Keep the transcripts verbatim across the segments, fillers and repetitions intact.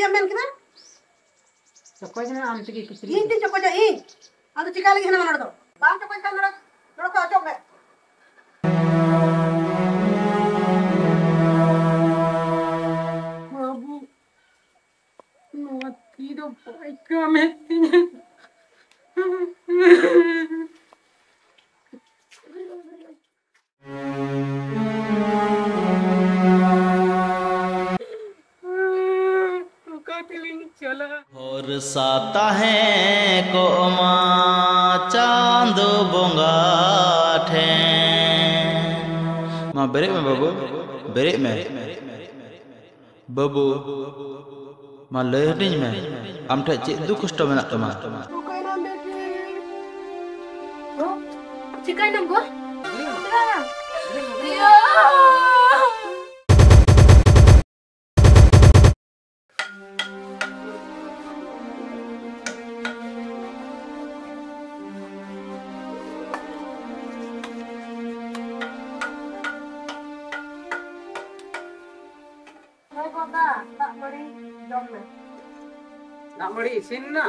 ᱪᱮᱫ ᱮᱢ ᱢᱮᱱ ᱠᱮᱫᱟ? ᱪᱚᱠᱚᱡ ᱢᱮ ᱟᱢ ᱛᱮᱜᱮ ᱠᱤᱪᱨᱤᱡ ᱤᱧ ᱫᱚ᱾ ᱛᱤᱧ ᱪᱚᱠᱚᱡᱟ ᱤᱧ? ᱟᱫᱚ ᱪᱤᱠᱟ ᱞᱟᱹᱜᱤᱫ ᱦᱮᱱᱟᱢᱟ ᱱᱚᱰᱮ ᱫᱚ? ᱵᱟᱢ ᱪᱚᱠᱚᱡ ᱠᱷᱟᱱ ᱱᱚᱰᱮ, ᱱᱚᱰᱮ ᱠᱷᱚᱱ ᱚᱪᱚᱜ ᱢᱮ᱾ ᱵᱟᱹᱵᱩ, ᱱᱚᱣᱟ ᱛᱤ ᱫᱚ ᱵᱟᱭ ᱠᱟᱹᱢᱮᱫ ᱛᱤᱧᱟ᱾ ᱚᱠᱟ ᱛᱮᱞᱤᱧ ᱪᱟᱞᱟᱜᱼᱟ? ᱵᱷᱚᱨᱥᱟ ᱛᱟᱦᱮᱸ ᱠᱚᱜ ᱢᱟ ᱪᱟᱸᱫᱚ ᱵᱚᱸᱜᱟ ᱴᱷᱮᱱ᱾ ᱢᱟ ᱵᱮᱨᱮᱫ ᱢᱮ ᱵᱟᱹᱵᱩ, ᱵᱮᱨᱮᱫ ᱢᱮ᱾ ᱵᱟᱹᱵᱩ, ᱢᱟ ᱞᱟᱹᱭ ᱦᱟᱹᱴᱤᱧ ᱢᱮ, ᱟᱢ ᱴᱷᱮᱱ ᱪᱮᱫ ᱫᱩᱠ ᱠᱚᱥᱴᱚ ᱢᱮᱱᱟᱜ ᱛᱟᱢᱟ? ᱚᱠᱟᱭᱮᱱᱟᱢ ᱵᱤᱴᱤ? ᱦᱚᱸ? ᱪᱤᱠᱟᱹᱭᱮᱱᱟᱢ ᱜᱚ? ᱤᱭᱟᱹ! ᱦᱳᱭ ᱜᱚ, ᱫᱟᱜ, ᱫᱟᱜ ᱢᱟᱹᱲᱤ ᱡᱚᱢ ᱢᱮ᱾ ᱫᱟᱜ ᱢᱟᱹᱲᱤ ᱤᱥᱤᱱ ᱮᱱᱟ?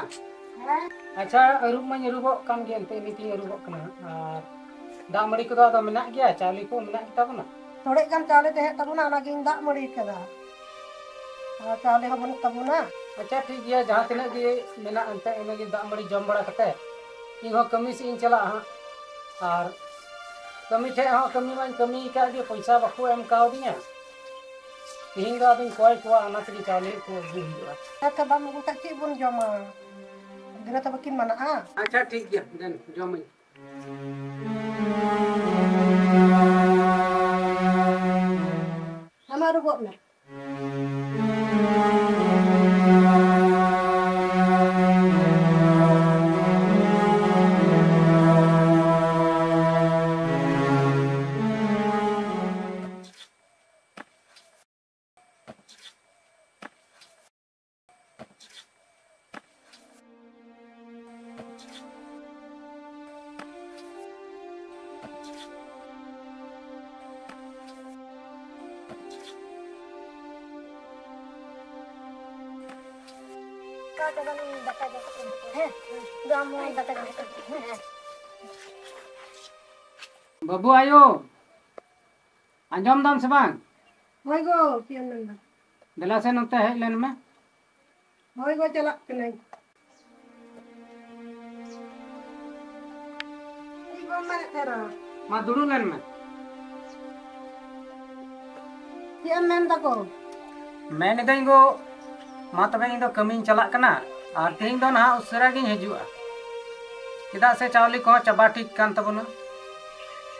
ᱦᱮᱸ᱾ ᱟᱪᱪᱷᱟ, ᱟᱹᱨᱩᱵ ᱢᱟᱧ ᱟᱹᱨᱩᱵᱚᱜ ᱠᱟᱱ ᱜᱮ, ᱮᱱᱛᱮ ᱱᱤᱛᱤᱧ ᱟᱹᱨᱩᱵᱚᱜ ᱠᱟᱱᱟ᱾ ᱟᱨ ᱫᱟᱜ ᱢᱟᱹᱲᱤ ᱠᱚᱫᱚ ᱟᱫᱚ ᱢᱮᱱᱟᱜ ᱜᱮᱭᱟ, ᱪᱟᱣᱞᱮ ᱠᱚ ᱢᱮᱱᱟᱜ ᱜᱮᱛᱟ ᱵᱚᱱᱟ? ᱛᱷᱚᱲᱮ ᱜᱟᱱ ᱪᱟᱣᱞᱮ ᱛᱟᱦᱮᱸ ᱛᱟᱵᱚᱱᱟ, ᱚᱱᱟᱜᱤᱧ ᱫᱟᱜ ᱢᱟᱹᱲᱤ ᱠᱟᱫᱟ᱾ ᱟᱨ ᱪᱟᱣᱞᱮ ᱦᱚᱸ ᱵᱟᱹᱱᱩᱜ ᱛᱟᱵᱚᱱᱟ᱾ ᱟᱪᱪᱷᱟ, ᱴᱷᱤᱠ ᱜᱮᱭᱟ, ᱡᱟᱦᱟᱸ ᱛᱤᱱᱟᱹᱜ ᱜᱮ ᱢᱮᱱᱟᱜ, ᱮᱱᱛᱮ ᱤᱱᱟᱹᱜᱮ ᱫᱟᱜ ᱢᱟᱹᱲᱤ ᱡᱚᱢ ᱵᱟᱲᱟ ᱠᱟᱛᱮ ᱤᱧ ᱦᱚᱸ ᱠᱟᱹᱢᱤ ᱥᱮᱫ ᱤᱧ ᱪᱟᱞᱟᱜᱼᱟ ᱦᱟᱸᱜ᱾ ᱟᱨ ᱠᱟᱹᱢᱤ ᱴᱷᱮᱡ ᱦᱚᱸ ᱠᱟᱹᱢᱤ ᱢᱟᱧ ᱠᱟᱹᱢᱤ ᱟᱠᱟᱫ ᱜᱮ, ᱯᱚᱭᱥᱟ ᱵᱟᱠᱚ ᱮᱢ ᱠᱟᱣᱫᱤᱧᱟ᱾ ᱛᱮᱦᱮᱧ ᱫᱚ ᱟᱫᱚᱧ ᱠᱚᱭ ᱠᱚᱣᱟ, ᱚᱱᱟ ᱛᱮᱜᱮ ᱪᱟᱣᱞᱮ ᱠᱚ ᱟᱹᱜᱩ ᱦᱩᱭᱩᱜᱼᱟ᱾ ᱟᱪᱪᱷᱟ, ᱵᱟᱢ ᱟᱹᱜᱩ ᱠᱷᱟᱡ ᱪᱮᱫ ᱵᱚᱱ ᱡᱚᱢᱟ? ᱜᱤᱫᱽᱨᱟᱹ ᱛᱚ ᱵᱟᱹᱠᱤᱱ ᱢᱟᱱᱟᱜᱼᱟ᱾ ᱟᱪᱪᱷᱟ, ᱴᱷᱤᱠ ᱜᱮᱭᱟ, ᱫᱮᱱ ᱡᱚᱢᱟᱹᱧ᱾ ᱟᱢ ᱟᱹᱨᱩᱵᱚᱜ ᱢᱮ᱾ ᱵᱟᱹᱵᱩ ᱟᱭᱳ, ᱟᱸᱡᱚᱢ ᱫᱟᱢ ᱥᱮ ᱵᱟᱝ? ᱦᱳᱭ ᱜᱚ, ᱪᱮᱫ ᱮᱢ ᱢᱮᱱᱫᱟ? ᱫᱮᱞᱟ ᱥᱮ ᱱᱚᱛᱮ ᱦᱮᱡ ᱞᱮᱱ ᱢᱮ᱾ ᱦᱳᱭ ᱜᱚ, ᱪᱟᱞᱟᱜ ᱠᱟᱹᱱᱟᱹᱧ᱾ ᱪᱮᱫ ᱜᱚᱢ ᱢᱮᱱᱮᱫ ᱛᱟᱦᱮᱱᱟ? ᱢᱟ ᱫᱩᱲᱩᱵ ᱞᱮᱱ ᱢᱮ᱾ ᱪᱮᱫ ᱮᱢ ᱢᱮᱱ ᱫᱟᱠᱚ? ᱢᱮᱱ ᱮᱫᱟᱹᱧ ᱜᱚ, ᱢᱟ ᱛᱚᱵᱮ ᱤᱧ ᱫᱚ ᱠᱟᱹᱢᱤᱧ ᱪᱟᱞᱟᱜ ᱠᱟᱱᱟ, ᱟᱨ ᱛᱮᱦᱮᱧ ᱫᱚ ᱱᱟᱦᱟᱜ ᱩᱥᱟᱹᱨᱟ ᱜᱤᱧ ᱦᱤᱡᱩᱜᱼᱟ, ᱪᱮᱫᱟᱜ ᱥᱮ ᱪᱟᱣᱞᱮ ᱠᱚᱦᱚᱸ ᱪᱟᱵᱟ ᱴᱷᱤᱠ ᱠᱟᱱ ᱛᱟᱵᱚᱱᱟ᱾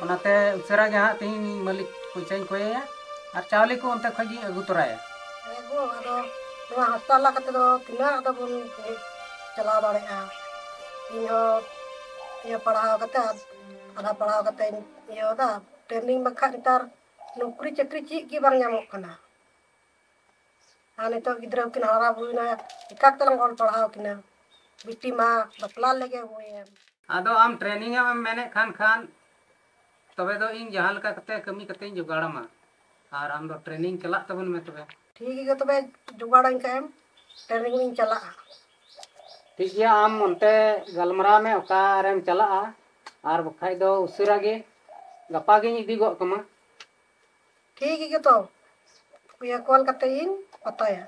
ᱚᱱᱟᱛᱮ ᱩᱥᱟᱹᱨᱟ ᱜᱮ ᱦᱟᱸᱜ ᱛᱮᱦᱮᱧ ᱢᱟᱹᱞᱤᱠ ᱯᱚᱭᱥᱟᱧ ᱠᱚᱭᱮᱭᱟ ᱟᱨ ᱪᱟᱣᱞᱮ ᱠᱚ ᱚᱱᱛᱮ ᱠᱷᱚᱡ ᱜᱤᱧ ᱟᱹᱜᱩ ᱛᱚᱨᱟᱭᱟ᱾ ᱦᱮᱸ ᱜᱚ, ᱟᱫᱚ ᱱᱚᱣᱟ ᱦᱟᱥᱯᱟᱛᱟᱞ ᱠᱟᱛᱮ ᱫᱚ ᱛᱤᱱᱟᱹᱜ ᱟᱫᱚ ᱵᱚᱱ ᱪᱟᱞᱟᱣ ᱫᱟᱲᱮᱭᱟᱜᱼᱟ? ᱤᱧ ᱦᱚᱸ ᱤᱭᱟᱹ ᱯᱟᱲᱦᱟᱣ ᱠᱟᱛᱮ, ᱟᱫᱷᱟ ᱯᱟᱲᱦᱟᱣ ᱠᱟᱛᱮ ᱤᱧ ᱤᱭᱟᱹ ᱫᱟ, ᱴᱨᱮᱱᱤᱝ ᱵᱟᱝᱠᱷᱟᱱ ᱱᱮᱛᱟᱨ ᱱᱚᱠᱨᱤ ᱪᱟᱹᱠᱨᱤ ᱪᱮᱫ ᱜᱮ ᱵᱟᱝ ᱧᱟᱢᱚᱜ ᱠᱟᱱᱟ᱾ ᱟᱨ ᱱᱤᱛᱚᱜ ᱜᱤᱫᱽᱨᱟᱹ ᱦᱚᱸᱠᱤᱱ ᱦᱟᱨᱟ ᱵᱩᱨᱩᱭᱮᱱᱟ, ᱪᱤᱠᱟ ᱠᱟᱛᱮ ᱞᱟᱝ ᱚᱞ ᱯᱟᱲᱦᱟᱣ ᱠᱤᱱᱟ? ᱵᱤᱴᱤ ᱢᱟ ᱵᱟᱯᱞᱟ ᱞᱮᱜᱮ ᱦᱩᱭᱮᱱ᱾ ᱟᱫᱚ ᱟᱢ ᱴᱨᱮᱱᱤᱝ ᱮᱢ ᱢᱮᱱᱮᱫ ᱠᱷᱟᱱ, ᱠᱷᱟᱱ ᱛᱚᱵᱮ ᱫᱚ ᱤᱧ ᱡᱟᱦᱟᱸ ᱞᱮᱠᱟ ᱠᱟᱛᱮ ᱠᱟᱹᱢᱤ ᱠᱟᱛᱮᱧ ᱡᱚᱜᱟᱲ ᱟᱢᱟ, ᱟᱨ ᱟᱢ ᱫᱚ ᱴᱨᱮᱱᱤᱝ ᱪᱟᱞᱟᱜ ᱛᱟᱵᱚᱱ ᱢᱮ ᱛᱚᱵᱮ᱾ ᱴᱷᱤᱠ ᱜᱮᱭᱟ, ᱛᱚᱵᱮ ᱡᱚᱜᱟᱲᱟᱹᱧ ᱠᱷᱟᱡ ᱮᱢ, ᱴᱨᱮᱱᱤᱝ ᱤᱧ ᱪᱟᱞᱟᱜᱼᱟ᱾ ᱴᱷᱤᱠ ᱜᱮᱭᱟ, ᱟᱢ ᱚᱱᱛᱮ ᱜᱟᱞᱢᱟᱨᱟᱣ ᱢᱮ ᱚᱠᱟᱨᱮᱢ ᱪᱟᱞᱟᱜᱼᱟ, ᱟᱨ ᱵᱟᱠᱷᱟᱡ ᱫᱚ ᱩᱥᱟᱹᱨᱟ ᱜᱮ ᱜᱟᱯᱟ ᱜᱤᱧ ᱤᱫᱤ ᱜᱚᱫ ᱠᱟᱢᱟ᱾ ᱴᱷᱤᱠ ᱜᱮᱭᱟ ᱛᱚ, ᱤᱭᱟᱹ ᱠᱚᱞ ᱠᱟᱛᱮ ᱤᱧ ᱯᱟᱛᱟᱭᱟ᱾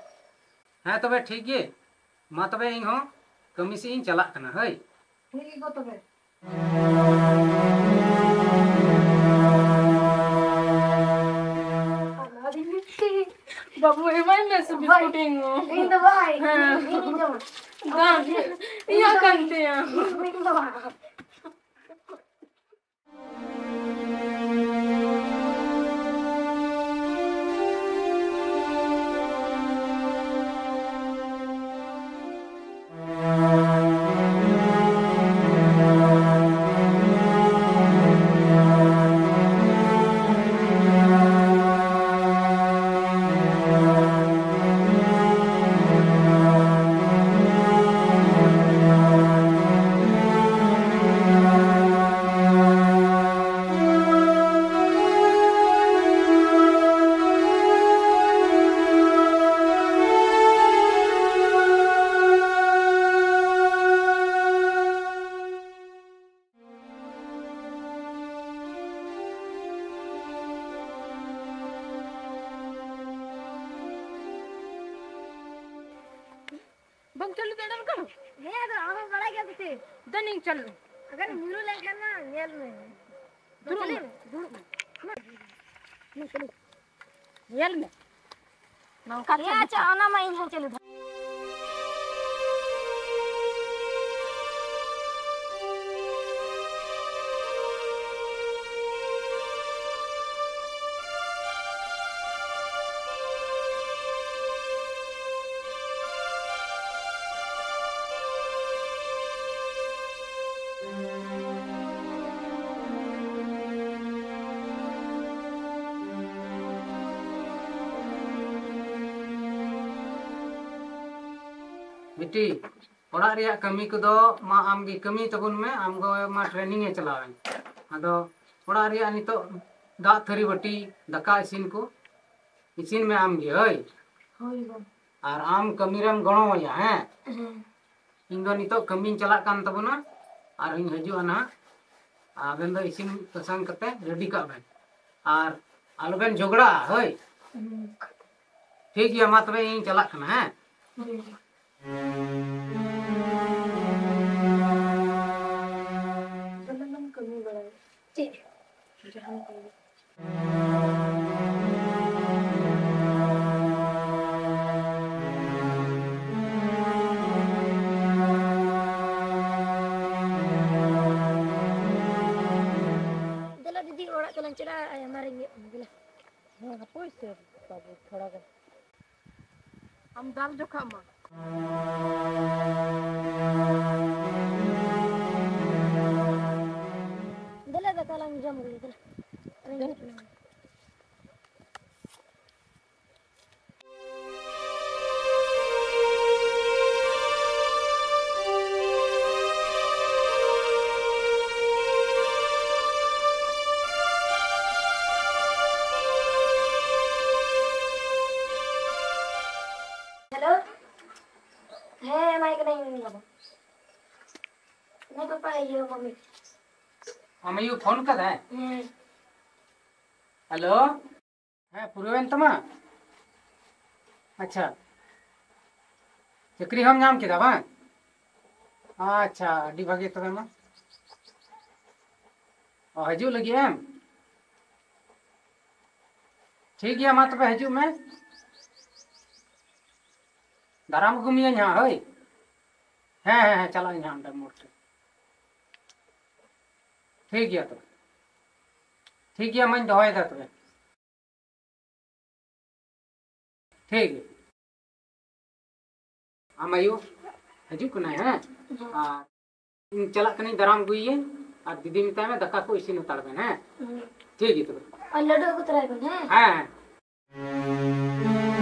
ᱦᱮᱸ ᱛᱚᱵᱮ ᱴᱷᱤᱠ ᱜᱮ, ᱢᱟ ᱛᱚᱵᱮ ᱤᱧ ᱦᱚᱸ ᱠᱟᱹᱢᱤ ᱥᱮᱫ ᱤᱧ ᱪᱟᱞᱟᱜ ᱠᱟᱱᱟ ᱦᱳᱭ᱾ ᱴᱷᱤᱠ ᱜᱮᱭᱟ ᱛᱚᱵᱮ᱾ ᱵᱟᱹᱵᱩ ᱮᱢᱟᱭ ᱢᱮ ᱥᱮ ᱵᱤᱥᱠᱩᱴ ᱤᱧ ᱦᱚᱸ᱾ ᱤᱧ ᱫᱚ ᱵᱟᱭ, ᱦᱮᱸ᱾ ᱤᱧ, ᱤᱧ ᱡᱚᱢᱟ᱾ ᱵᱟᱝ, ᱤᱧᱟᱹᱜ ᱠᱟᱱ ᱛᱤᱧᱟ᱾ ᱤᱧ ᱫᱚ ᱵᱟᱝ᱾ ᱵᱟᱢ ᱪᱟᱹᱞᱩ ᱫᱟᱲᱮᱭᱟᱜ ᱠᱟᱱᱟ? ᱦᱮᱸ, ᱟᱫᱚ ᱟᱢ ᱦᱚᱸ ᱵᱟᱲᱟᱭ ᱜᱮᱭᱟ ᱯᱮᱥᱮ᱾ ᱫᱮᱱᱤᱧ ᱪᱟᱹᱞᱩ᱾ ᱟᱜᱟᱨ ᱧᱩᱨᱩ ᱞᱮᱱᱠᱷᱟᱱ ᱢᱟ ᱧᱮᱞ ᱢᱮ᱾ ᱫᱩᱲᱩᱵ ᱢᱮ, ᱫᱩᱲᱩᱵ ᱢᱮ᱾ ᱧᱮᱞ ᱢᱮ᱾ ᱱᱚᱝᱠᱟ ᱦᱮᱸ, ᱪᱟᱹᱞᱩ ᱟᱪᱪᱷᱟ, ᱠᱟᱜ᱾ ᱚᱱᱟ ᱢᱟ ᱤᱧ ᱦᱚᱸ ᱪᱟᱹᱞᱩ ᱫᱷᱟᱨᱟ᱾ ᱵᱤᱴᱤ, ᱚᱲᱟᱜ ᱨᱮᱭᱟᱜ ᱠᱟᱹᱢᱤ ᱠᱚᱫᱚ ᱢᱟ ᱟᱢ ᱜᱮ ᱠᱟᱹᱢᱤ ᱛᱟᱵᱚᱱ ᱢᱮ, ᱟᱢ ᱜᱚ ᱢᱟ training ᱮ ᱪᱟᱞᱟᱣᱮᱱ᱾ ᱟᱫᱚ ᱚᱲᱟᱜ ᱨᱮᱭᱟᱜ ᱱᱤᱛᱚᱜ ᱫᱟᱜ ᱛᱷᱟᱹᱨᱤ ᱵᱟᱹᱴᱤ, ᱫᱟᱠᱟ ᱤᱥᱤᱱ ᱠᱚ ᱤᱥᱤᱱ ᱢᱮ ᱟᱢ ᱜᱮ, ᱦᱳᱭ᱾ ᱦᱳᱭ ᱵᱟᱵᱟ᱾ ᱟᱨ ᱟᱢ ᱠᱟᱹᱢᱤ ᱨᱮᱢ ᱜᱚᱲᱚ ᱟᱭᱟ, ᱦᱮᱸ? ᱦᱮᱸ᱾ ᱤᱧ ᱫᱚ ᱱᱤᱛᱚᱜ ᱠᱟᱹᱢᱤᱧ ᱪᱟᱞᱟᱜ ᱠᱟᱱ ᱛᱟᱵᱚᱱᱟ, ᱟᱨ ᱤᱧ ᱦᱤᱡᱩᱜᱼᱟ ᱱᱟᱦᱟᱜ᱾ ᱟᱵᱮᱱ ᱫᱚ ᱤᱥᱤᱱ ᱵᱟᱥᱟᱝ ᱠᱟᱛᱮ ready ᱠᱟᱜ ᱵᱮᱱ, ᱟᱨ ᱟᱞᱚᱵᱮᱱ ᱡᱷᱚᱜᱽᱲᱟᱜᱼᱟ, ᱦᱳᱭ? ᱦᱮᱸ᱾ ᱴᱷᱤᱠ ᱜᱮᱭᱟ, ᱢᱟ ᱛᱚᱵᱮ ᱤᱧ ᱪᱟᱞᱟᱜ ᱠᱟᱱᱟ, ᱦᱮᱸ? ᱦᱮᱸ᱾ ᱫᱚᱢᱮ ᱵᱮᱱ ᱠᱟᱹᱢᱤ ᱵᱟᱲᱟᱭᱟ᱾ ᱪᱮᱫ? ᱡᱟᱦᱟᱱ ᱠᱟᱹᱢᱤ᱾ ᱫᱮᱞᱟ ᱫᱤᱫᱤ, ᱚᱲᱟᱜ ᱛᱮᱞᱟᱝ ᱪᱟᱞᱟᱜᱼᱟ, ᱟᱭᱢᱟ ᱨᱮᱸᱜᱮᱡ ᱠᱟᱱᱟ, ᱫᱮᱞᱟ᱾ ᱦᱮᱸ, ᱦᱟᱯᱳᱭ ᱥᱮ ᱵᱟᱹᱵᱩ, ᱛᱷᱚᱲᱟ ᱜᱟᱱ᱾ ᱟᱢ ᱫᱟᱞ ᱡᱚᱠᱷᱟ ᱢᱟ᱾ ᱫᱮᱞᱟ ᱫᱟᱠᱟ ᱞᱟᱝ ᱡᱚᱢ ᱞᱮᱜᱮ, ᱫᱮᱞᱟ᱾ ᱨᱮᱸᱜᱮᱡ ᱠᱟᱱᱟ᱾ ᱦᱮᱞᱳ᱾ ᱦᱮᱸ, ᱮᱢᱟᱭ ᱠᱟᱹᱱᱟᱹᱧ ᱵᱟᱵᱟ᱾ ᱦᱮᱸ ᱯᱟᱯᱟ, ᱤᱭᱟᱹ, ᱢᱟᱢᱤ᱾ ᱟᱢ ᱟᱭᱳ ᱯᱷᱳᱱ ᱠᱟᱫᱟᱭ? ᱦᱮᱸ᱾ ᱦᱮᱞᱳ᱾ ᱦᱮᱸ, ᱯᱩᱨᱟᱹᱣᱮᱱ ᱛᱟᱢᱟ? ᱟᱪᱪᱷᱟ᱾ ᱪᱟᱹᱠᱨᱤ ᱦᱚᱸᱢ ᱧᱟᱢ ᱠᱮᱫᱟ ᱵᱟᱝ? ᱟᱪᱪᱷᱟ, ᱟᱹᱰᱤ ᱵᱷᱟᱹᱜᱤ ᱛᱚᱵᱮ ᱢᱟ᱾ ᱚ, ᱦᱤᱡᱩᱜ ᱞᱟᱹᱜᱤᱫ ᱮᱢ? ᱴᱷᱤᱠ ᱜᱮᱭᱟ, ᱢᱟ ᱛᱚᱵᱮ ᱦᱤᱡᱩᱜ ᱢᱮ᱾ ᱫᱟᱨᱟᱢ ᱟᱹᱜᱩ ᱢᱤᱭᱟᱹᱧ ᱦᱟᱸᱜ, ᱦᱳᱭ᱾ ᱦᱮᱸ, ᱦᱮᱸ, ᱦᱮᱸ, ᱪᱟᱞᱟᱜ ᱟᱹᱧ ᱦᱟᱸᱜ ᱚᱸᱰᱮ ᱢᱳᱲ ᱛᱮ᱾ ᱴᱷᱤᱠ ᱜᱮᱭᱟ ᱛᱚᱵᱮ᱾ ᱴᱷᱤᱠ ᱜᱮᱭᱟ, ᱢᱟᱧ ᱫᱚᱦᱚᱭᱮᱫᱟ ᱛᱚᱵᱮ᱾ ᱴᱷᱤᱠ ᱜᱮᱭᱟ᱾ ᱟᱢ ᱟᱭᱳ ᱦᱤᱡᱩᱜ ᱠᱟᱱᱟᱭ, ᱦᱮᱸ? ᱦᱮᱸ᱾ ᱟᱨ ᱤᱧ ᱪᱟᱞᱟᱜ ᱠᱟᱹᱱᱟᱹᱧ, ᱫᱟᱨᱟᱢ ᱟᱹᱜᱩᱭᱮᱭᱟᱹᱧ᱾ ᱟᱨ ᱫᱤᱫᱤ ᱢᱮᱛᱟᱭ ᱢᱮ, ᱫᱟᱠᱟ ᱠᱚ ᱤᱥᱤᱱ ᱦᱟᱛᱟᱲ ᱵᱮᱱ, ᱦᱮᱸ? ᱦᱮᱸ᱾ ᱴᱷᱤᱠ ᱜᱮᱭᱟ ᱛᱚᱵᱮ᱾ ᱟᱨ ᱞᱟᱹᱰᱩ ᱟᱹᱜᱩ ᱛᱚᱨᱟᱭ ᱵᱮᱱ, ᱦᱮᱸ? ᱦᱮᱸ, ᱦᱮᱸ᱾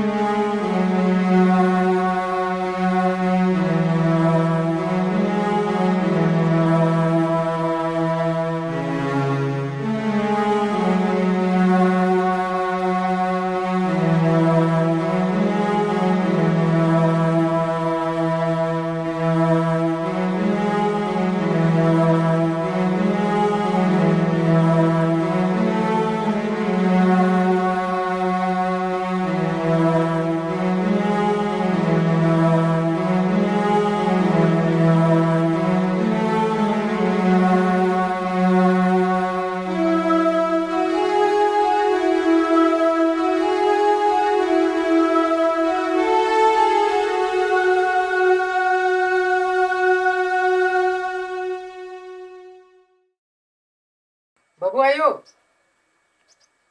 ᱵᱟᱹᱵᱩ ᱟᱭᱳ,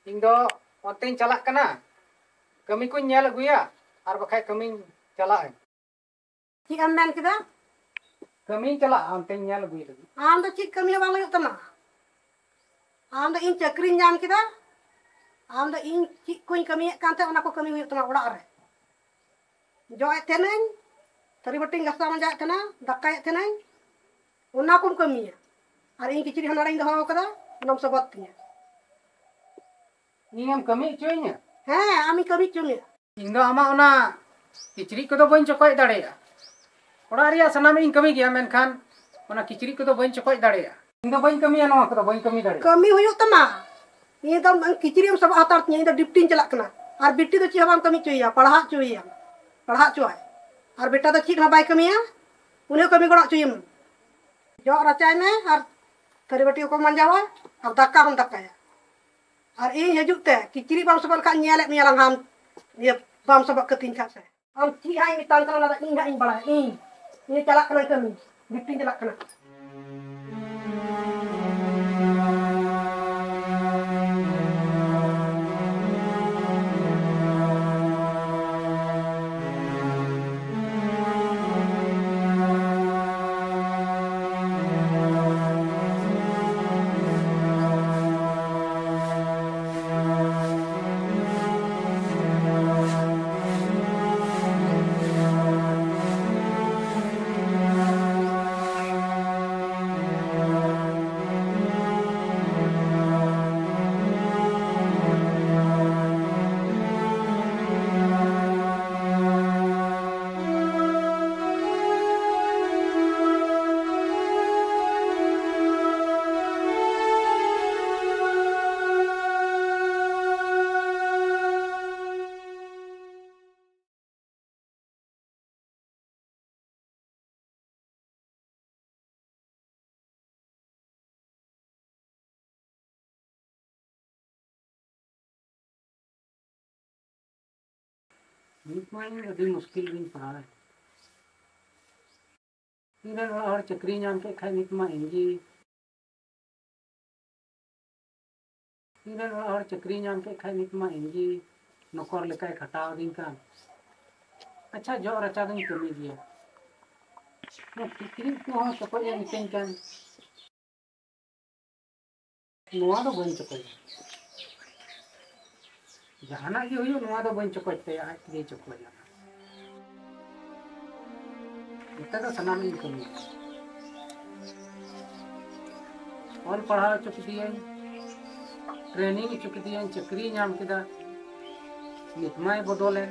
ᱤᱧ ᱫᱚ ᱚᱱᱛᱮᱧ ᱪᱟᱞᱟᱜ ᱠᱟᱱᱟ, ᱠᱟᱹᱢᱤ ᱠᱚᱧ ᱧᱮᱞ ᱟᱹᱜᱩᱭᱟ, ᱟᱨ ᱵᱟᱠᱷᱟᱡ ᱠᱟᱹᱢᱤᱧ ᱪᱟᱞᱟᱜ ᱟᱹᱧ᱾ ᱪᱮᱫ ᱮᱢ ᱢᱮᱱ ᱠᱮᱫᱟ? ᱠᱟᱹᱢᱤᱧ ᱪᱟᱞᱟᱜᱼᱟ, ᱚᱱᱛᱮᱧ ᱧᱮᱞ ᱟᱹᱜᱩᱭ ᱞᱟᱹᱜᱤᱫ᱾ ᱟᱢ ᱫᱚ ᱪᱮᱫ ᱠᱟᱹᱢᱤ ᱦᱚᱸ ᱵᱟᱝ ᱦᱩᱭᱩᱜ ᱛᱟᱢᱟ᱾ ᱟᱢ ᱫᱚ ᱤᱧ ᱪᱟᱹᱠᱨᱤᱧ ᱧᱟᱢ ᱠᱮᱫᱟ, ᱟᱢ ᱫᱚ ᱤᱧ ᱪᱮᱫ ᱠᱚᱧ ᱠᱟᱹᱢᱤᱭᱮᱫ ᱠᱟᱱ ᱛᱟᱦᱮᱸᱫ, ᱚᱱᱟ ᱠᱚ ᱠᱟᱹᱢᱤ ᱦᱩᱭᱩᱜ ᱛᱟᱢᱟ ᱚᱲᱟᱜ ᱨᱮ᱾ ᱡᱚᱜ ᱮᱫ ᱛᱟᱦᱮᱱᱟᱹᱧ, ᱛᱷᱟᱹᱨᱤ ᱵᱟᱹᱴᱤᱧ ᱜᱷᱟᱥᱟᱣ ᱢᱟᱸᱡᱟᱣᱮᱫ ᱛᱟᱦᱮᱱᱟ, ᱫᱟᱠᱟᱭᱮᱫ ᱛᱟᱦᱮᱱᱟᱹᱧ, ᱚᱱᱟ ᱠᱚᱢ ᱠᱟᱹᱢᱤᱭᱟ᱾ ᱟᱨ ᱤᱧ ᱠᱤᱪᱨᱤᱡ ᱦᱚᱸ ᱱᱚᱰᱮᱧ ᱫᱚᱦᱚ ᱟᱠᱟᱫᱟ, ᱚᱱᱟᱢ ᱥᱚᱵᱚᱫ ᱛᱤᱧᱟ᱾ ᱤᱧᱮᱢ ᱠᱟᱹᱢᱤ ᱦᱚᱪᱚᱭᱤᱧᱟ? ᱦᱮᱸ, ᱟᱢᱤᱧ ᱠᱟᱹᱢᱤ ᱦᱚᱪᱚ ᱢᱮᱭᱟ᱾ ᱤᱧ ᱫᱚ ᱟᱢᱟᱜ ᱚᱱᱟ ᱠᱤᱪᱨᱤᱡ ᱠᱚᱫᱚ ᱵᱟᱹᱧ ᱪᱚᱠᱚᱡ ᱫᱟᱲᱮᱭᱟᱜᱼᱟ᱾ ᱚᱲᱟᱜ ᱨᱮᱭᱟᱜ ᱥᱟᱱᱟᱢᱟᱜ ᱤᱧ ᱠᱟᱹᱢᱤ ᱜᱮᱭᱟ, ᱢᱮᱱᱠᱷᱟᱱ ᱚᱱᱟ ᱠᱤᱪᱨᱤᱡ ᱠᱚᱫᱚ ᱵᱟᱹᱧ ᱪᱚᱠᱚᱡ ᱫᱟᱲᱮᱭᱟᱜᱼᱟ᱾ ᱤᱧ ᱫᱚ ᱵᱟᱹᱧ ᱠᱟᱹᱢᱤᱭᱟ ᱱᱚᱣᱟ ᱠᱚᱫᱚ, ᱵᱟᱹᱧ ᱠᱟᱹᱢᱤ ᱫᱟᱲᱮᱭᱟᱜᱼᱟ᱾ ᱠᱟᱹᱢᱤ ᱦᱩᱭᱩᱜ ᱛᱟᱢᱟ᱾ ᱤᱧ ᱫᱚ ᱠᱤᱪᱨᱤᱡ ᱮᱢ ᱥᱟᱵᱟ ᱦᱟᱛᱟᱲ ᱛᱤᱧᱟ, ᱤᱧ ᱫᱚ ᱰᱤᱯᱴᱤᱧ ᱪᱟᱞᱟᱜ ᱠᱟᱱᱟ᱾ ᱟᱨ ᱵᱤᱴᱤ ᱫᱚ ᱪᱮᱫ ᱦᱚᱸ ᱵᱟᱢ ᱠᱟᱹᱢᱤ ᱦᱚᱪᱚᱭᱮᱭᱟ, ᱯᱟᱲᱦᱟᱣ ᱦᱚᱪᱚᱭᱮᱭᱟ, ᱯᱟᱲᱦᱟᱣ ᱦᱚᱪᱚᱣᱟᱭ᱾ ᱟᱨ ᱵᱮᱴᱟ ᱫᱚ ᱪᱮᱫ ᱦᱚᱸ ᱵᱟᱭ ᱠᱟᱹᱢᱤᱭᱟ, ᱩᱱᱤ ᱦᱚᱸ ᱠᱟᱹᱢᱤ ᱜᱚᱲᱚ ᱦᱚᱪᱚᱭᱮᱢ᱾ ᱡᱚᱜ ᱨᱟᱪᱟᱭ ᱢᱮ ᱟᱨ ᱛᱷᱟᱹᱨᱤ ᱵᱟᱹᱴᱤ ᱦᱚᱸᱠᱚ ᱢᱟᱸᱡᱟᱣᱟ ᱟᱨ ᱫᱟᱠᱟ ᱦᱚᱸᱢ ᱫᱟᱠᱟᱭᱟ᱾ ᱟᱨ ᱤᱧ ᱦᱤᱡᱩᱜ ᱛᱮ ᱠᱤᱪᱨᱤᱡ ᱵᱟᱢ ᱥᱚᱵᱚᱫ ᱞᱮᱠᱷᱟᱱ ᱧᱮᱞᱮᱫ ᱢᱮᱭᱟ ᱞᱟᱝ ᱦᱟᱸᱜ, ᱤᱭᱟᱹ ᱵᱟᱢ ᱥᱚᱵᱚᱫ ᱠᱟᱹᱛᱤᱧ ᱠᱷᱟᱱ ᱥᱮ᱾ ᱟᱢ ᱪᱮᱫ ᱦᱟᱸᱜ ᱤᱧ ᱢᱮᱛᱟᱢ ᱠᱟᱱᱟ, ᱚᱱᱟ ᱫᱚ ᱤᱧ ᱦᱟᱸᱜ ᱤᱧ ᱵᱟᱲᱟᱭᱟ᱾ ᱤᱧ, ᱤᱧ ᱪᱟᱞᱟᱜ ᱠᱟᱱᱟ ᱠᱟᱹᱢᱤ, ᱰᱤᱭᱩᱴᱤᱧ ᱪᱟᱞᱟᱜ ᱠᱟᱱᱟ᱾ ᱱᱤᱛ ᱢᱟ ᱤᱧ ᱟᱹᱰᱤ ᱢᱩᱥᱠᱤᱞ ᱨᱤᱧ ᱯᱟᱲᱟᱣᱮᱱ᱾ ᱤᱧ ᱨᱮᱱ ᱚᱲᱟᱜ ᱦᱚᱲ ᱪᱟᱹᱠᱨᱤᱭ ᱧᱟᱢ ᱠᱮᱫ ᱠᱷᱟᱡ ᱱᱤᱛ ᱢᱟ ᱤᱧ ᱜᱮ, ᱤᱧ ᱨᱮᱱ ᱚᱲᱟᱜ ᱦᱚᱲ ᱪᱟᱹᱠᱨᱤᱭ ᱧᱟᱢ ᱠᱮᱫ ᱠᱷᱟᱡ ᱱᱤᱛ ᱢᱟ ᱤᱧ ᱜᱮ ᱱᱚᱠᱚᱨ ᱞᱮᱠᱟᱭ ᱠᱷᱟᱴᱟᱣ ᱫᱤᱧ ᱠᱟᱱ᱾ ᱟᱪᱪᱷᱟ, ᱡᱚᱜ ᱨᱟᱪᱟ ᱫᱚᱧ ᱠᱟᱹᱢᱤ ᱜᱮᱭᱟ, ᱚᱱᱟ ᱠᱤᱪᱨᱤᱡ ᱠᱚᱦᱚᱸ ᱪᱚᱠᱚᱡ ᱮ ᱢᱤᱛᱟᱹᱧ ᱠᱟᱱ᱾ ᱱᱚᱣᱟ ᱫᱚ ᱵᱟᱹᱧ ᱪᱚᱠᱚᱡᱟ᱾ ᱡᱟᱦᱟᱱᱟᱜ ᱜᱮ ᱦᱩᱭᱩᱜ, ᱱᱚᱣᱟ ᱫᱚ ᱵᱟᱹᱧ ᱪᱚᱠᱚᱡ ᱛᱟᱭᱟ, ᱟᱡ ᱛᱮᱜᱮᱭ ᱪᱚᱠᱚᱡᱟ᱾ ᱱᱚᱛᱮ ᱫᱚ ᱥᱟᱱᱟᱢ ᱤᱧ ᱠᱟᱹᱢᱤᱭᱟ᱾ ᱚᱞ ᱯᱟᱲᱦᱟᱣ ᱦᱚᱪᱚ ᱠᱮᱫᱮᱭᱟᱹᱧ, ᱴᱨᱮᱱᱤᱝ ᱦᱚᱪᱚ ᱠᱮᱫᱮᱭᱟᱹᱧ, ᱪᱟᱹᱠᱨᱤᱭ ᱧᱟᱢ ᱠᱮᱫᱟ, ᱱᱤᱛ ᱢᱟᱭ ᱵᱚᱫᱚᱞᱮᱱ᱾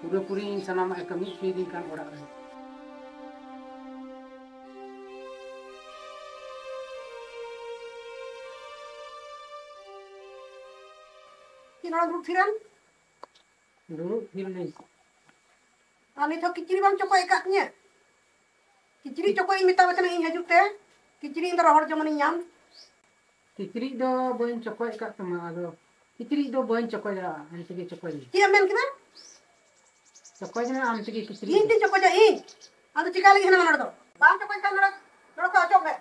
ᱯᱩᱨᱟᱹᱯᱩᱨᱤ ᱤᱧ ᱥᱟᱱᱟᱢᱟᱜ ᱮ ᱠᱟᱹᱢᱤ ᱦᱚᱪᱚᱭᱮᱫᱤᱧ ᱠᱟᱱ ᱚᱲᱟᱜ ᱨᱮ᱾ ᱪᱮᱫ ᱱᱚᱰᱮ ᱫᱩᱲᱩᱵ ᱛᱷᱤᱨ ᱮᱱ? ᱫᱩᱲᱩᱵ ᱛᱷᱤᱨ ᱞᱮᱱ᱾ ᱟᱨ ᱱᱤᱛ ᱦᱚᱸ ᱠᱤᱪᱨᱤᱡ ᱵᱟᱢ ᱪᱚᱠᱚᱡ ᱟᱠᱟᱫ ᱛᱤᱧᱟᱹ? ᱠᱤᱪᱨᱤᱡ ᱪᱚᱠᱚᱡ ᱤᱧ ᱢᱮᱛᱟᱣ ᱛᱟᱦᱮᱱᱟ ᱤᱧ ᱦᱤᱡᱩᱜ ᱛᱮ, ᱠᱤᱪᱨᱤᱡ ᱤᱧ ᱫᱚ ᱨᱚᱦᱚᱲ ᱡᱮᱢᱚᱱᱤᱧ ᱧᱟᱢ᱾ ᱠᱤᱪᱨᱤᱡ ᱫᱚ ᱵᱟᱹᱧ ᱪᱚᱠᱚᱡ ᱟᱠᱟᱫ ᱛᱟᱢᱟ, ᱟᱫᱚ ᱠᱤᱪᱨᱤᱡ ᱫᱚ ᱵᱟᱹᱧ ᱪᱚᱠᱚᱡᱟ, ᱟᱢ ᱛᱮᱜᱮ ᱪᱚᱠᱚᱡ ᱢᱮ᱾ ᱪᱮᱫ ᱮᱢ ᱢᱮᱱ ᱠᱮᱫᱟ? ᱪᱚᱠᱚᱡ ᱢᱮ ᱟᱢ ᱛᱮᱜᱮ ᱠᱤᱪᱨᱤᱡ ᱤᱧ ᱫᱚ᱾ ᱛᱤᱧ ᱪᱚᱠᱚᱡᱟ ᱤᱧ? ᱟᱫᱚ ᱪᱤᱠᱟ ᱞᱟᱹᱜᱤᱫ ᱦᱮᱱᱟᱢᱟ ᱱᱚᱰᱮ ᱫᱚ? ᱵᱟᱢ ᱪᱚᱠᱚᱡ ᱠᱷᱟᱱ ᱱᱚᱰᱮ, ᱱᱚᱰᱮ ᱠᱷᱚᱱ ᱚᱪᱚᱜ ᱢᱮ᱾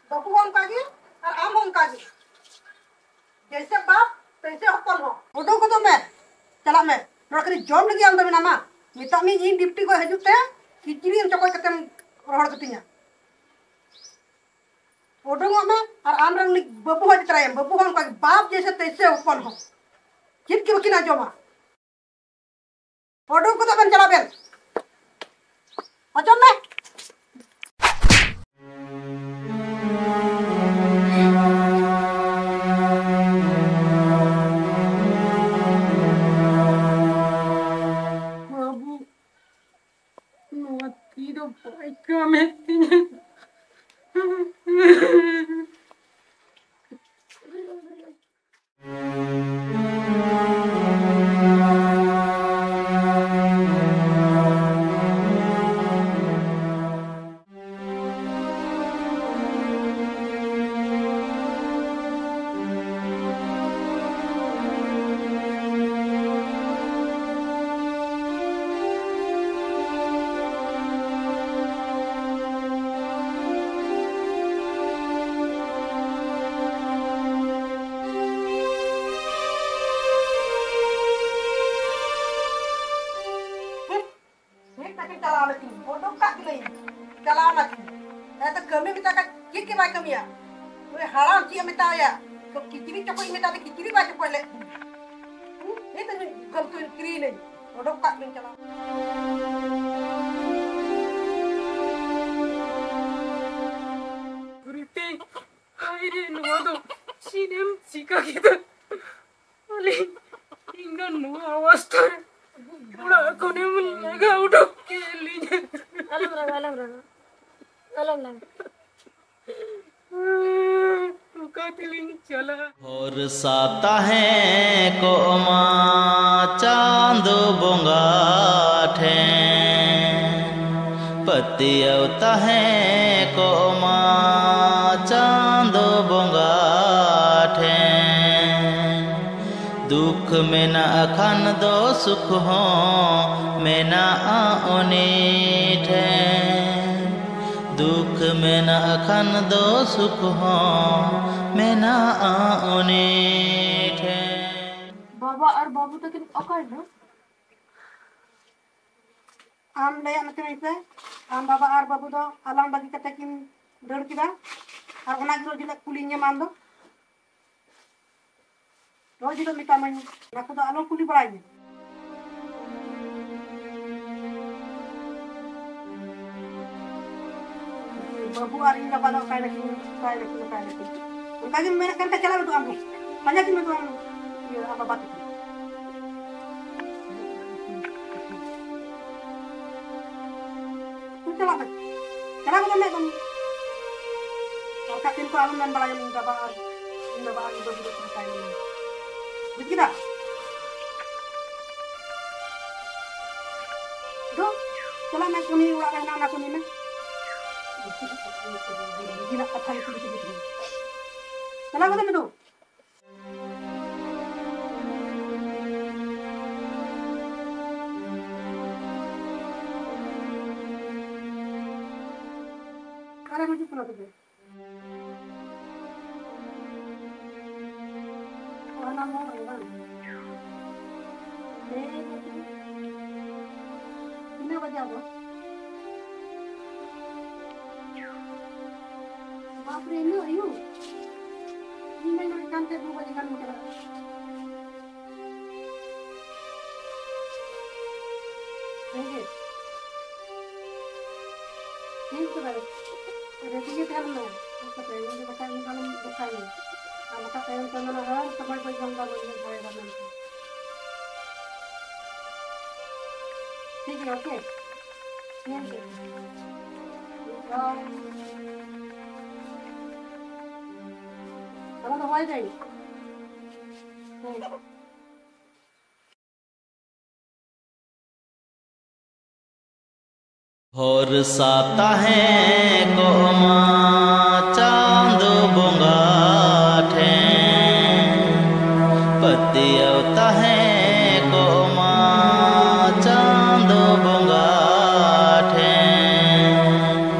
ᱵᱟᱹᱵᱩ ᱦᱚᱸ ᱚᱱᱠᱟ ᱜᱮ, ᱟᱨ ᱟᱢ ᱦᱚᱸ ᱚᱱᱠᱟ ᱜᱮ᱾ ᱡᱮᱭᱥᱮ ᱵᱟᱯ ᱛᱮᱭᱥᱮ ᱦᱚᱯᱚᱱ ᱦᱚᱸ᱾ ᱩᱰᱩᱠ ᱜᱚᱫᱚᱜ ᱢᱮ, ᱪᱟᱞᱟᱜ ᱢᱮ᱾ ᱱᱚᱰᱮ ᱠᱷᱟᱹᱞᱤ ᱡᱚᱢ ᱞᱟᱹᱜᱤᱫ ᱟᱢ ᱫᱚ ᱢᱮᱱᱟᱢᱟ? ᱢᱮᱛᱟᱜ ᱢᱤᱭᱟᱹᱧ ᱤᱧ ᱰᱤᱯᱴᱤ ᱠᱷᱚᱱ ᱦᱤᱡᱩᱜ ᱛᱮ ᱠᱤᱪᱨᱤᱡ ᱮᱢ ᱪᱚᱠᱚᱡ ᱠᱟᱛᱮᱢ ᱨᱚᱦᱚᱲ ᱠᱟᱹᱛᱤᱧᱟ᱾ ᱩᱰᱩᱝᱚᱜ ᱢᱮ ᱟᱨ ᱟᱢ ᱨᱮᱱ ᱩᱱᱤ ᱵᱟᱹᱵᱩ ᱦᱚᱸ ᱤᱫᱤ ᱛᱚᱨᱟᱭᱮᱢ᱾ ᱵᱟᱹᱵᱩ ᱦᱚᱸ ᱚᱱᱠᱟ ᱜᱮ, ᱵᱟᱯ ᱡᱮᱭᱥᱮ ᱛᱮᱭᱥᱮ ᱦᱚᱯᱚᱱ ᱦᱚᱸ᱾ ᱪᱮᱫ ᱜᱮ ᱵᱟᱹᱠᱤᱱ ᱟᱸᱡᱚᱢᱟ᱾ ᱩᱰᱩᱝ ᱠᱚᱫᱚ ᱵᱮᱱ ᱪᱟᱞᱟᱜ ᱵᱮᱱ᱾ ᱚᱪᱚᱜ ᱢᱮ᱾ ᱵᱟᱹᱵᱩ, ᱱᱚᱣᱟ ᱛᱤ ᱫᱚ ᱵᱟᱭ ᱠᱟᱹᱢᱤᱭᱮᱫ ᱛᱤᱧᱟᱹ᱾ ᱦᱮᱡ ᱠᱟᱛᱮ ᱪᱟᱞᱟᱣ ᱱᱟᱠᱤᱱ, ᱩᱰᱩᱠ ᱠᱟᱜ ᱠᱤᱱᱟᱹᱧ, ᱪᱟᱞᱟᱣ ᱱᱟᱠᱤᱱ᱾ ᱦᱮᱸ ᱛᱚ, ᱠᱟᱹᱢᱤ ᱢᱮᱛᱟ ᱠᱷᱟᱡ ᱪᱮᱫ ᱜᱮ ᱵᱟᱭ ᱠᱟᱹᱢᱤᱭᱟ᱾ ᱩᱱᱤ ᱦᱟᱲᱟᱢ ᱪᱮᱫ ᱮ ᱢᱮᱛᱟᱭᱟ? ᱛᱚ ᱠᱤᱪᱨᱤᱡ ᱪᱚᱠᱚᱡ ᱢᱮᱛᱟ ᱫᱮ, ᱠᱤᱪᱨᱤᱡ ᱵᱟᱭ ᱪᱚᱠᱚᱡ ᱞᱮᱫ ᱛᱤᱧᱟ᱾ ᱦᱩᱸ? ᱦᱮᱡ ᱛᱚ ᱱᱩᱭ ᱜᱟᱹᱢᱛᱩᱧ ᱠᱤᱨᱤᱧ ᱱᱟᱹᱧ, ᱩᱰᱩᱠ ᱠᱟᱜ ᱠᱤᱱᱟᱹᱧ, ᱪᱟᱞᱟᱣ᱾ ᱯᱨᱤᱛᱤ, ᱦᱟᱭ ᱨᱮ, ᱱᱚᱣᱟ ᱫᱚ ᱪᱮᱫ ᱮᱢ ᱪᱤᱠᱟ ᱠᱮᱫᱟ? ᱟᱹᱞᱤᱧ, ᱤᱧ ᱫᱚ ᱱᱚᱣᱟ ᱚᱵᱚᱥᱛᱷᱟ ᱨᱮ ᱚᱲᱟᱜ ᱠᱷᱚᱱᱮᱢ ᱞᱟᱜᱟ ᱩᱰᱩᱠ ᱠᱮᱫ ᱞᱤᱧᱟ᱾ ᱟᱞᱚᱢ ᱨᱟᱜᱟ, ᱟᱞᱚᱢ ᱨᱟᱜᱟ, ᱟᱞᱚᱢ ᱨᱟᱜᱟ᱾ ᱚᱠᱟ ᱛᱮᱞᱤᱧ ᱪᱟᱞᱟᱜᱼᱟ? ᱵᱷᱚᱨᱥᱟ ᱛᱟᱦᱮᱸ ᱠᱚᱜ ᱢᱟ ᱪᱟᱸᱫᱚ ᱵᱚᱸᱜᱟ ᱯᱟᱹᱛᱭᱟᱹᱣ ᱛᱟᱦᱮᱸ ᱠᱚᱜ ᱢᱟ ᱪᱟᱸᱫᱚ ᱵᱚᱸᱜᱟ ᱴᱷᱮᱱ᱾ ᱫᱩᱠ ᱢᱮᱱᱟᱜ ᱠᱷᱟᱱ ᱫᱚ ᱥᱩᱠ ᱦᱚᱸ ᱢᱮᱱᱟᱜᱼᱟ ᱩᱱᱤ ᱴᱷᱮᱱ᱾ ᱫᱩᱠ ᱢᱮᱱᱟᱜ ᱠᱷᱟᱱ ᱫᱚ ᱥᱩᱠ ᱦᱚᱸ ᱢᱮᱱᱟᱜᱼᱟ ᱩᱱᱤ ᱴᱷᱮᱱ᱾ ᱵᱟᱵᱟ ᱟᱨ ᱵᱟᱹᱵᱩ ᱛᱟᱹᱠᱤᱱ ᱚᱠᱟᱭᱮᱱᱟ? ᱟᱢ ᱞᱟᱹᱭᱟᱜ ᱢᱮ ᱛᱟᱹᱧ ᱯᱮ, ᱟᱢ ᱵᱟᱵᱟ ᱟᱨ ᱵᱟᱹᱵᱩ ᱫᱚ ᱟᱞᱟᱝ ᱵᱟᱹᱜᱤ ᱠᱟᱛᱮ ᱠᱤᱱ ᱫᱟᱹᱲ ᱠᱮᱫᱟ᱾ ᱟᱨ ᱚᱱᱟ ᱜᱮ ᱨᱳᱡᱽ ᱦᱤᱞᱳᱜ ᱠᱩᱞᱤᱧᱟᱢ ᱟᱢ ᱫᱚ, ᱨᱳᱡᱽ ᱦᱤᱞᱳᱜ ᱢᱮᱛᱟᱢᱟᱹᱧ, ᱚᱱᱟ ᱠᱚᱫᱚ ᱟᱞᱚ ᱠᱩᱞᱤ ᱵᱟᱲᱟᱭᱤᱧᱟᱹ᱾ ᱵᱟᱹᱵᱩ ᱟᱨ ᱤᱧ ᱵᱟᱵᱟ ᱫᱚ ᱚᱠᱟᱭ ᱱᱟᱠᱤᱱ, ᱚᱠᱟᱭ ᱱᱟᱠᱤᱱ, ᱚᱠᱟᱭ ᱱᱟᱠᱤᱱ? ᱚᱱᱠᱟ ᱜᱮᱢ ᱢᱮᱱᱮᱫ ᱠᱟᱱ ᱠᱷᱟᱱ ᱪᱟᱞᱟᱜ ᱢᱮ ᱛᱚ ᱟᱢ ᱦᱚᱸ, ᱯᱟᱸᱡᱟ ᱠᱤᱱ ᱢᱮ ᱛᱚ ᱟᱢ, ᱤᱭᱟᱹ, ᱟᱢ ᱵᱟᱵᱟ ᱛᱟᱹᱠᱤᱱ᱾ ᱪᱟᱞᱟᱜ ᱢᱮ, ᱪᱟᱞᱟᱣ ᱠᱟᱛᱮ ᱢᱮᱫ ᱵᱟᱝ᱾ ᱟᱨ ᱠᱷᱟᱡ ᱠᱤᱱ ᱠᱚ ᱟᱞᱚᱢ ᱢᱮᱱ ᱵᱟᱲᱟᱭᱟ, ᱤᱧ ᱵᱟᱵᱟ ᱟᱨ ᱤᱧ ᱵᱟᱵᱟ ᱟᱨ ᱤᱧ ᱵᱟᱹᱵᱩ ᱫᱚ ᱛᱟᱦᱮᱸ ᱠᱟᱭ ᱢᱮ᱾ ᱵᱩᱡᱽ ᱠᱮᱫᱟ? ᱫᱩ, ᱪᱟᱞᱟᱜ ᱢᱮ, ᱠᱟᱹᱢᱤ ᱚᱲᱟᱜ ᱨᱮ ᱦᱮᱱᱟᱜ, ᱚᱱᱟ ᱠᱟᱹᱢᱤ ᱢᱮ᱾ ᱱᱤᱡᱮᱨᱟᱜ ᱠᱟᱛᱷᱟ ᱜᱮ ᱠᱩᱞᱤ ᱠᱩᱞᱤ ᱛᱮ᱾ ᱪᱟᱞᱟᱣ ᱜᱚᱫᱚᱜ ᱢᱮ ᱫᱩ᱾ ᱚᱠᱟᱨᱮᱢ ᱦᱤᱡᱩᱜ ᱠᱟᱱᱟ ᱛᱚᱵᱮ? ᱚᱱᱟ ᱢᱳᱲ ᱨᱮ ᱵᱟᱝ? ᱦᱮᱸ, ᱛᱤᱱᱟᱹᱜ ᱵᱟᱡᱟᱣ ᱫᱚ? ᱵᱟᱯᱨᱮ, ᱤᱱᱟᱹᱜ ᱟᱹᱭᱩᱵ? ᱤᱧ ᱢᱮᱱᱮᱫ ᱠᱟᱱ ᱛᱟᱦᱮᱸᱫ ᱫᱩ ᱵᱟᱡᱮ ᱜᱟᱱ ᱪᱟᱞᱟᱜᱼᱟ᱾ ᱦᱮᱸ ᱜᱮ᱾ ᱴᱷᱤᱠ ᱛᱚᱵᱮ᱾ ᱨᱮᱰᱤ ᱜᱮ ᱛᱟᱦᱮᱱ ᱢᱮ᱾ ᱦᱮᱡ ᱠᱟᱛᱮ ᱤᱧ ᱫᱚ ᱵᱟᱠᱷᱟᱡ ᱤᱧ ᱫᱚ ᱟᱞᱚᱢ ᱫᱮᱠᱷᱟᱣᱤᱧᱟ᱾ ᱟᱨ ᱵᱟᱠᱷᱟᱡ ᱛᱟᱭᱚᱢ ᱛᱮ ᱢᱮᱱᱟ, "ᱦᱮᱸ, ᱥᱚᱢᱚᱭ ᱵᱟᱹᱧ ᱧᱟᱢ ᱮᱫᱟ, ᱵᱟᱹᱧ ᱦᱮᱡ ᱫᱟᱲᱮᱭᱟᱫᱟ" ᱢᱮᱱᱛᱮ᱾ ᱴᱷᱤᱠ ᱜᱮᱭᱟ, ᱳᱠᱮ? ᱴᱷᱤᱠ ᱜᱮᱭᱟ᱾ ᱵᱟᱭ᱾ ᱛᱟᱦᱚᱞᱮ ᱫᱚᱦᱚᱭ ᱫᱟᱹᱧ᱾ ᱦᱮᱸ᱾ ᱵᱷᱚᱨᱥᱟ ᱛᱟᱦᱮᱸ ᱠᱚᱜ ᱢᱟ ᱪᱟᱸᱫᱚ ᱵᱚᱸᱜᱟ ᱴᱷᱮᱱ, ᱯᱟᱹᱛᱭᱟᱹᱣ ᱛᱟᱦᱮᱸ ᱠᱚᱜ ᱢᱟ ᱪᱟᱸᱫᱚ ᱵᱚᱸᱜᱟ ᱴᱷᱮᱱ᱾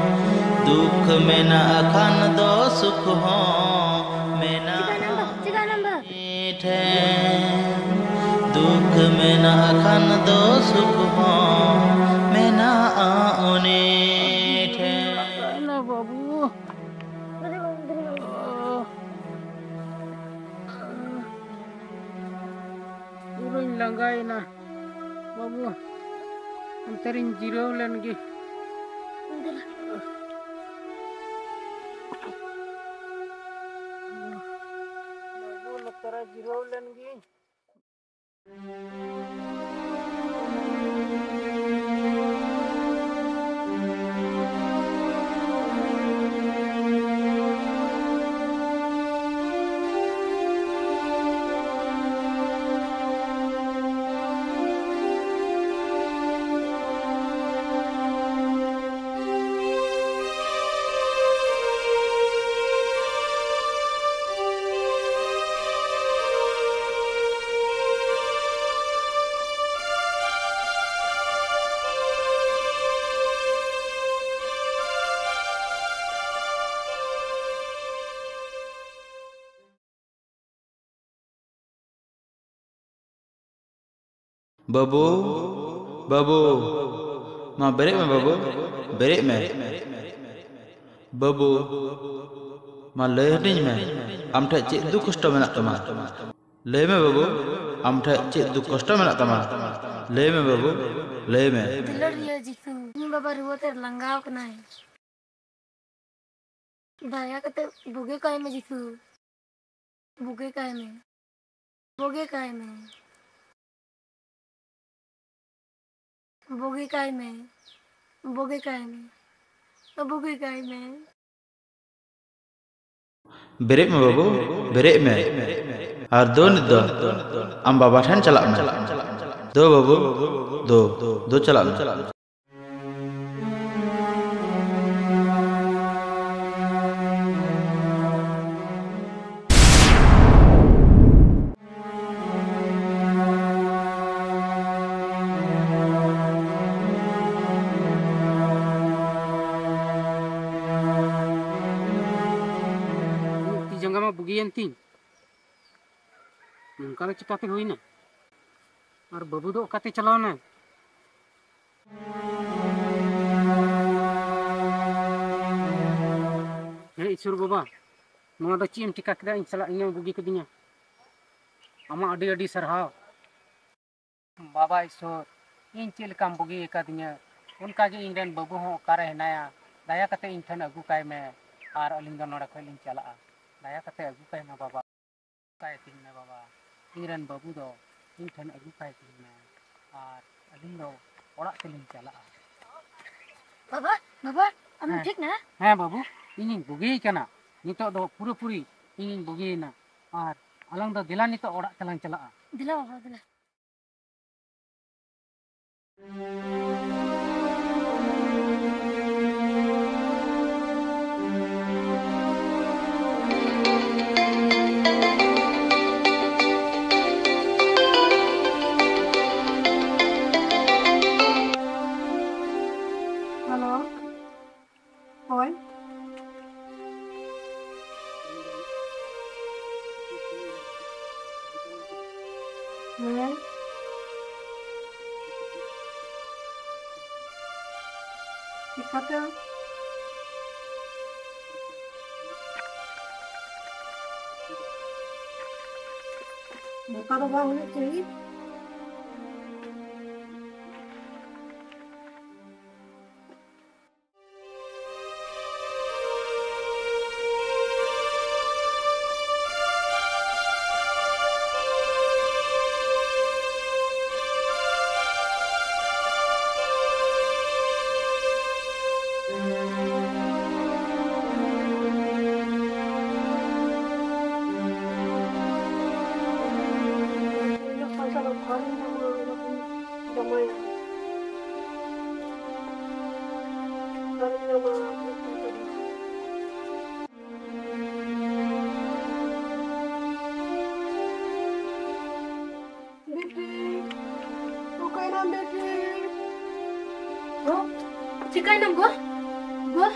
ᱫᱩᱠ ᱢᱮᱱᱟᱜ ᱠᱷᱟᱱ ᱫᱚ ᱥᱩᱠ ᱦᱚᱸ ᱢᱮᱱᱟᱜᱼᱟ᱾ ᱪᱤᱠᱟᱹᱭᱱᱟᱢ ᱵᱟ? ᱴᱷᱮᱱ ᱫᱩᱠ ᱢᱮᱱᱟᱜ ᱠᱷᱟᱱ ᱫᱚ ᱥᱩᱠ ᱦᱚᱸ ᱢᱮᱱᱟᱜᱼᱟ ᱩᱱᱤ ᱴᱷᱮᱱ᱾ ᱞᱟᱸᱜᱟᱭᱮᱱᱟ ᱵᱟᱹᱵᱩ᱾ ᱯᱩᱨᱟᱹᱧ ᱞᱟᱸᱜᱟᱭᱮᱱᱟ ᱵᱟᱹᱵᱩ᱾ ᱚᱱᱛᱮ ᱨᱤᱧ ᱡᱤᱨᱟᱹᱣ ᱞᱮᱱ ᱜᱮ᱾ ᱵᱟᱹᱵᱩ, ᱱᱚᱛᱮ ᱨᱮ ᱡᱤᱨᱟᱹᱣ ᱞᱮᱱ ᱜᱤᱧ᱾ ᱵᱟᱹᱵᱩ, ᱵᱟᱹᱵᱩ, ᱢᱟ ᱵᱮᱨᱮᱫ ᱢᱮ ᱵᱟᱹᱵᱩ, ᱵᱮᱨᱮᱫ ᱢᱮ᱾ ᱵᱟᱹᱵᱩ, ᱢᱟ ᱞᱟᱹᱭ ᱦᱟᱹᱴᱤᱧ ᱢᱮ, ᱟᱢ ᱴᱷᱮᱱ ᱪᱮᱫ ᱫᱩᱠ ᱠᱚᱥᱴᱚ ᱢᱮᱱᱟᱜ ᱛᱟᱢᱟ? ᱞᱟᱹᱭ ᱢᱮ ᱵᱟᱹᱵᱩ, ᱟᱢ ᱴᱷᱮᱱ ᱪᱮᱫ ᱫᱩᱠ ᱠᱚᱥᱴᱚ ᱢᱮᱱᱟᱜ ᱛᱟᱢᱟ? ᱞᱟᱹᱭ ᱢᱮ ᱵᱟᱹᱵᱩ, ᱞᱟᱹᱭ ᱢᱮ᱾ ᱫᱩᱞᱟᱹᱲᱤᱭᱟᱹ ᱡᱤᱥᱩ, ᱤᱧ ᱵᱟᱵᱟ ᱨᱩᱣᱟᱹ ᱛᱮ ᱞᱟᱸᱜᱟᱣ ᱠᱟᱱᱟᱭ᱾ ᱫᱟᱭᱟ ᱠᱟᱛᱮ ᱵᱩᱜᱤ ᱠᱟᱭ ᱢᱮ ᱡᱤᱥᱩ᱾ ᱵᱩᱜᱤ ᱠᱟᱭ ᱢᱮ᱾ ᱵᱩᱜᱤ ᱠᱟᱭ ᱢᱮ᱾ ᱵᱩᱜᱤ ᱠᱟᱭ ᱢᱮ᱾ ᱵᱩᱜᱤ ᱠᱟᱭ ᱢᱮ᱾ ᱵᱩᱜᱤ ᱠᱟᱭ ᱢᱮ᱾ ᱵᱮᱨᱮᱫ ᱢᱮ ᱵᱟᱹᱵᱩ, ᱵᱮᱨᱮᱫ ᱢᱮ᱾ ᱟᱨ ᱫᱩ ᱱᱤᱛ ᱫᱚ ᱟᱢ ᱵᱟᱵᱟ ᱴᱷᱮᱱ ᱪᱟᱞᱟᱜ ᱢᱮ᱾ ᱫᱩ ᱵᱟᱹᱵᱩ, ᱫᱩ, ᱫᱩ ᱪᱟᱞᱟᱜ ᱢᱮ᱾ ᱵᱩᱜᱤᱭᱮᱱ ᱛᱤᱧ᱾ ᱱᱚᱝᱠᱟ ᱫᱚ ᱪᱤᱠᱟᱹᱛᱮ ᱦᱩᱭᱱᱟ? ᱟᱨ ᱵᱟᱹᱵᱩ ᱫᱚ ᱚᱠᱟᱛᱮ ᱪᱟᱞᱟᱣᱱᱟᱭ? ᱦᱮᱸ ᱤᱥᱚᱨ ᱵᱟᱵᱟ, ᱱᱚᱣᱟ ᱫᱚ ᱪᱮᱫ ᱮᱢ ᱪᱤᱠᱟ ᱠᱮᱫᱟ? ᱤᱧ ᱥᱟᱞᱟᱜ ᱤᱧᱮᱢ ᱵᱩᱜᱤ ᱠᱤᱫᱤᱧᱟ᱾ ᱟᱢᱟᱜ ᱟᱹᱰᱤ ᱟᱹᱰᱤ ᱥᱟᱨᱦᱟᱣ᱾ ᱵᱟᱵᱟ ᱤᱥᱚᱨ, ᱤᱧ ᱪᱮᱫ ᱞᱮᱠᱟᱢ ᱵᱩᱜᱤ ᱟᱠᱟᱫᱤᱧᱟᱹ, ᱚᱱᱠᱟ ᱜᱮ ᱤᱧ ᱨᱮᱱ ᱵᱟᱹᱵᱩ ᱦᱚᱸ ᱚᱠᱟᱨᱮ ᱦᱮᱱᱟᱭᱟ? ᱫᱟᱭᱟ ᱠᱟᱛᱮ ᱤᱧ ᱴᱷᱮᱱ ᱟᱹᱜᱩ ᱠᱟᱭ ᱢᱮ, ᱟᱨ ᱟᱹᱞᱤᱧ ᱫᱚ ᱱᱚᱰᱮ ᱠᱷᱚᱱ ᱞᱤᱧ ᱪᱟᱞᱟᱜᱼᱟ᱾ ᱫᱟᱭᱟ ᱠᱟᱛᱮ ᱟᱹᱜᱩ ᱠᱟᱭ ᱢᱮ ᱵᱟᱵᱟ᱾ ᱠᱟᱭ ᱛᱤᱧ ᱢᱮ ᱵᱟᱵᱟ, ᱤᱧ ᱨᱮᱱ ᱵᱟᱹᱵᱩ ᱫᱚ ᱤᱧ ᱴᱷᱮᱱ ᱟᱹᱜᱩ ᱠᱟᱭ ᱛᱤᱧ ᱢᱮ, ᱟᱨ ᱟᱹᱞᱤᱧ ᱫᱚ ᱚᱲᱟᱜ ᱛᱮᱞᱤᱧ ᱪᱟᱞᱟᱜᱼᱟ᱾ ᱵᱟᱵᱟ, ᱵᱟᱵᱟ, ᱟᱢ ᱦᱮᱸ᱾ ᱴᱷᱤᱠ ᱱᱟ? ᱦᱮᱸ ᱵᱟᱹᱵᱩ, ᱤᱧᱤᱧ ᱵᱩᱜᱤᱭ ᱠᱟᱱᱟ᱾ ᱱᱤᱛᱚᱜ ᱫᱚ ᱯᱩᱨᱟᱹᱯᱩᱨᱤ ᱤᱧᱤᱧ ᱵᱩᱜᱤᱭᱮᱱᱟ᱾ ᱟᱨ ᱟᱞᱟᱝ ᱫᱚ ᱫᱮᱞᱟ ᱱᱤᱛᱚᱜ ᱚᱲᱟᱜ ᱛᱮᱞᱟᱝ ᱪᱟᱞᱟᱜᱼᱟ᱾ ᱫᱮᱞᱟ ᱵᱟᱵᱟ, ᱫᱮᱞᱟ᱾ ᱦᱮᱞᱳ᱾ ᱦᱳᱭ᱾ ᱦᱮᱸ᱾ ᱪᱤᱠᱟᱹᱛᱮ? ᱱᱚᱝᱠᱟ ᱫᱚ ᱵᱟᱝ ᱦᱩᱭᱩᱜ ᱪᱟᱹᱦᱤ᱾ ᱡᱟᱢᱟᱭᱟ᱾ ᱵᱟᱹᱧ ᱧᱟᱢᱟ᱾ ᱵᱤᱴᱤ, ᱚᱠᱟᱭᱱᱟᱢ ᱵᱤᱴᱤ? ᱜᱚ, ᱪᱤᱠᱟᱹᱭᱱᱟᱢ ᱜᱚ? ᱜᱚ?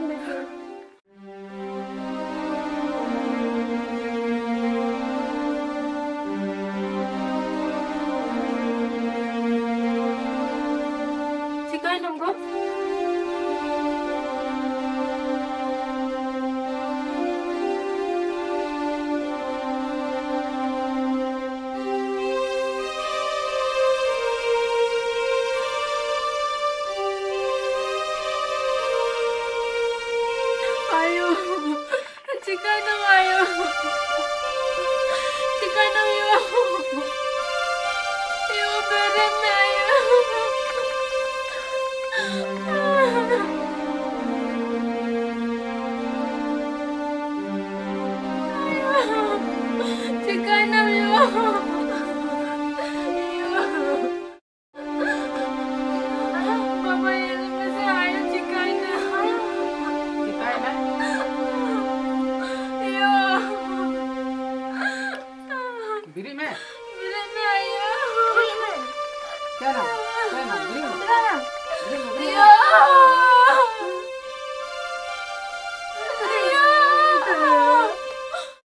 ᱵᱤᱴᱤ᱾ ᱜᱚ᱾ ᱟᱭᱳ, ᱪᱤᱠᱟᱹᱭᱱᱟᱢ ᱟᱭᱳ? ᱪᱤᱠᱟᱹᱭᱱᱟᱢ ᱭᱳ? ᱭᱳ, ᱵᱮᱨᱮᱫ ᱢᱮ ᱟᱭᱳ᱾ ᱪᱤᱠᱟᱹᱭᱱᱟᱢ ᱭᱳ? ᱵᱟᱵᱟ, ᱧᱮᱞ ᱢᱮᱥᱮ, ᱟᱭᱳ ᱪᱤᱠᱟᱹᱭᱱᱟ? ᱪᱤᱠᱟᱹᱭᱱᱟ? ᱭᱳ᱾ ᱵᱮᱨᱮᱫ ᱢᱮ᱾ ᱵᱮᱨᱮᱫ ᱢᱮ, ᱟᱭᱳ᱾ ᱪᱟᱭᱱᱟ, ᱪᱟᱭᱱᱟ, ᱵᱮᱨᱮᱫ ᱢᱮ᱾ ᱵᱮᱨᱮᱫ ᱢᱮ, ᱵᱮᱨᱮᱫ ᱢᱮ᱾ ᱭᱳ᱾